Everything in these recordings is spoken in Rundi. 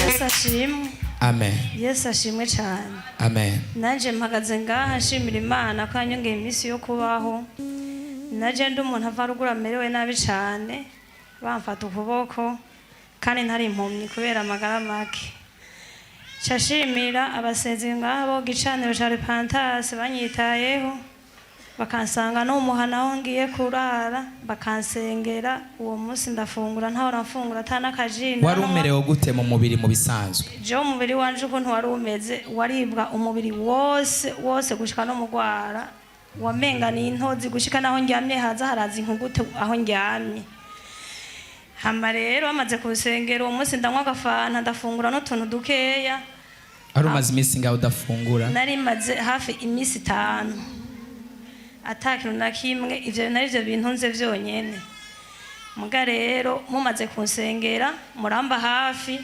Yesu ashimwe. Amen. Yesu ashimwe cyane. Amen. Nanjye mpagaze ngaha nshimira Imana ko yanyongeye iminsi yo kubaho. Najye ndi umuntu ava ruguru amerewe nabi cyane, bamfata ukuboko kandi ntari impumyi kubera amagara make. Nshashimira abasenzi ngaha bo gicaniro cya Repentance banyitayeho, bakansanga no muhana aho ngiye kurara, bakansengera. Uwo munsi ndafungura, ntahora mfungura ata n'akajina. Wari umerewe gute mu mubiri mu bisanzwe? Jewe umubiri wanje ukuntu wari umeze, waribwa umubiri wose wose gushika no mugwara, wamenga ni intozi, gushika naho ndyamye haza haraza inkugute aho ndyamye. Hama rero bamaze kunsengera, uwo munsi ndanywa agafanta, ndafungura n'utuntu dukeya. Wari umaze iminsi ngaho udafungura? Nari maze hafi iminsi 5 ata kintu na kimwe, ivyo nari vyo bintunze vyonyene. Muga rero mumaze kunsengera, muramba hafi,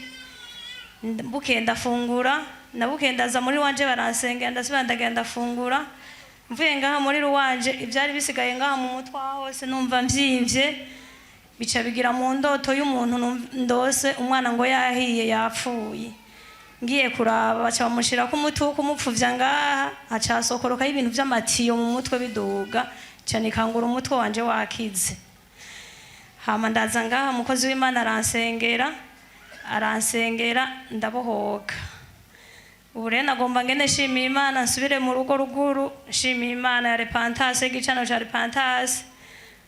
bukeye ndafungura, na bukeye ndaza muri wanje baransengera, ndasubira ndagenda ndafungura. Mvuye ngaha muri ruwanje, ivyari bisigaye ngaha mu mutwe hose numva mvyimvye, bica bigira mu ndoto y'umuntu ndose umwana ngo yahiye yapfuye. Ngiye kuraba, baca bamushirako umuti wo kumupfuvya ngaha, haca hasokorokaho ibintu vy'amatiyo mu mutwe biduga, ca nikangura umutwe wanje wakize. Hama ndaza ngaha, umukozi w'Imana aransengera, aransengera, ndabohoka. Ubu rero nagomba ngende nshimiye Imana, nsubire mu rugo ruguru nshimiye Imana ya Repentance, igicano ca Repentance.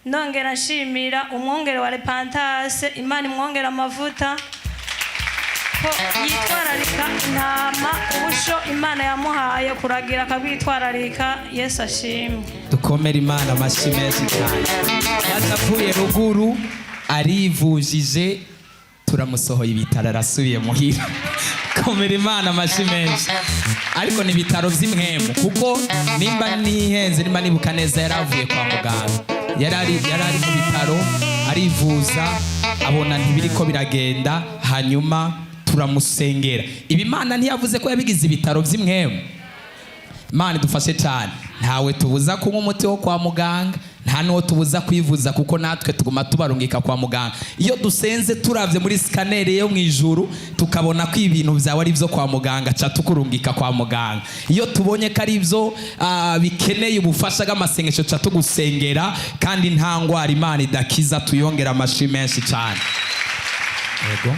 Ndongera nshimira umwongere wa Repentance, Imana imwongera amavuta, ko yitwararika intama, ubusho Imana yamuhaye kuragira akabwitwararika. Yesu ashimwe. Dukomere Imana amashyi menshi cyane. Yaje avuye ruguru, arivujije, turamusohoye ibitaro, arasubiye muhira. Komera Imana amashyi menshi. Ariko ni ibitaro by'impwemu, kuko nimba nihenze, nimba nibuka neza, yari avuye kwa muganga, yari ari mu bitaro arivuza, abona ntibiriko biragenda, hanyuma turamusengera. Ibi Imana ntiyavuze ko yabigize ibitaro by'impwemu? Imana idufashe cyane. Ntawe tubuza kunywa umuti wo kwa muganga, nta n'uwo tubuza kwivuza, kuko natwe tuguma tubarungika kwa muganga. Iyo dusenze, turavye muri scanner yo mu ijuru, tukabona ko ibintu byawe ari ibyo kwa muganga, ca tukurungika kwa muganga. Iyo tubonye ko ari ibyo bikeneye ubufasha bw'amasengesho, ca tugusengera. Kandi nta ngwara Imana idakiza. Tuyongera amashi menshi cyane. Yego.